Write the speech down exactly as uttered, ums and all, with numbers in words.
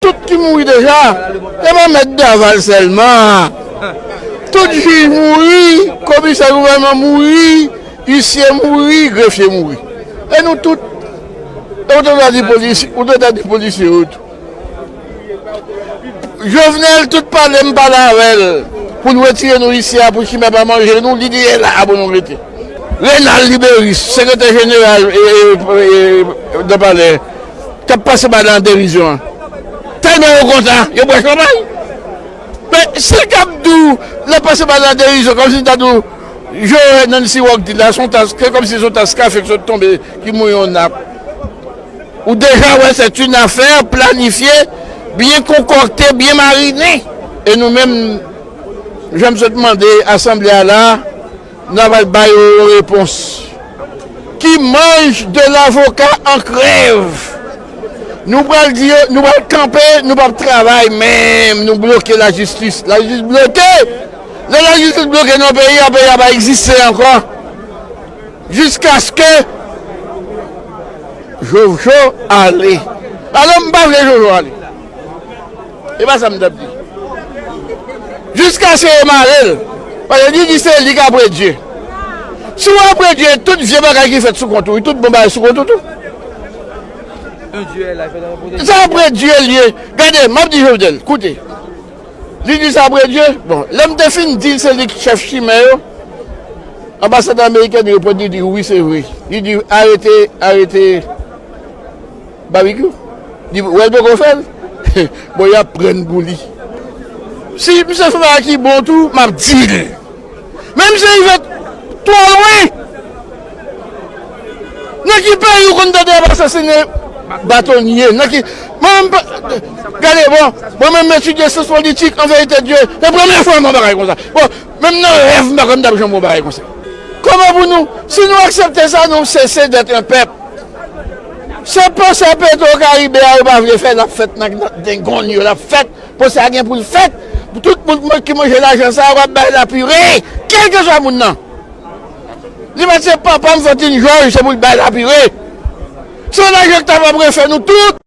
Tout ki mouri deja, se pa mèt Daval sèlman. Tout jij mouri, komisè gouvènman mouri, isye mouri, grefye mouri. E nou tout, e ou te ta di polisye, ou te ta di polisye yo tou. Jovenel, tout pale m pale avè l pou l retire nou isi a, pou chimè pa manje nou, li di e la a pou nou rete. Renald Liberis, sekretè jeneral e, e, e, nan palè, k ap pase madan an derizyon an. Tèlman yo kontan, yo bwè chanpay. Men, si l t ap di w, l ap pase madan an derizyon, kòmsi l ta di w, Joe Nancy Rock di la, se yon tas, se kòmsi se yon tas kafe k sot tonbe, ki mouye yon nap. Ou deja wè, c'est une affaire planifiée, bien concoctée, bien marinée. E nou menm, jan m sot mande asanble a la, n a pral ba yo yon repons. Qui mange de l'avocat en crève. Nou pral di yo, nou pral kanpe, nou p ap travay menm, nou bloke lajistis. Lajistis bloke. Lè lajistis bloke nan peyi a, peyi a pa egziste ankò. Jiskaske Jojo ale. Alò, m pa vle Jojo ale. E pa sa m t ap di. Jiskaske yo mare l. Paske li di se li k ap predye. Si w ap predye, tout vye bagay ki fèt sou kont ou, tout bon bagay sou kont ou tou. Se ap predye l ye. Gade, m ap di Jovenel, koute. Li di se ap predye. Bon, lè m te fin di l se li k chèf chimè yo, anbasadè ameriken reprann li, di wi, se vre. Li di arete, arete Babikyou. Li wè l poko fè l. Bon, y ap pran pou li. Si misye fè bagay ki bon tou, m ap di l. Men misye rive twò lwen. Nan ki peyi ou konn tande y ap asasinen batonye? Nan ki, mwen menm pa, gade, bon, mwen menm m etidye syans politik, an verite Dye, se premye fwa m wè yon bagay konsa. Bon, menm nan rèv m pa kwè m t ap janm wè yon bagay konsa. Kòman pou nou, si nou aksepte sa, nou sese d'être un peuple. Se pwosè Petro Karibe a yo pa vle fè, l ap fèt nan, nan dengonn yo, l ap fèt. Pwosè a gen pou l fèt. Tout moun ki manje lajan sa a, w ap bay lapire. Kèlkeswa moun nan. Li mèt se papa m, Fantin Jòj, se pou l bay lapire. Se yon lajan k ta pral refè nou tout.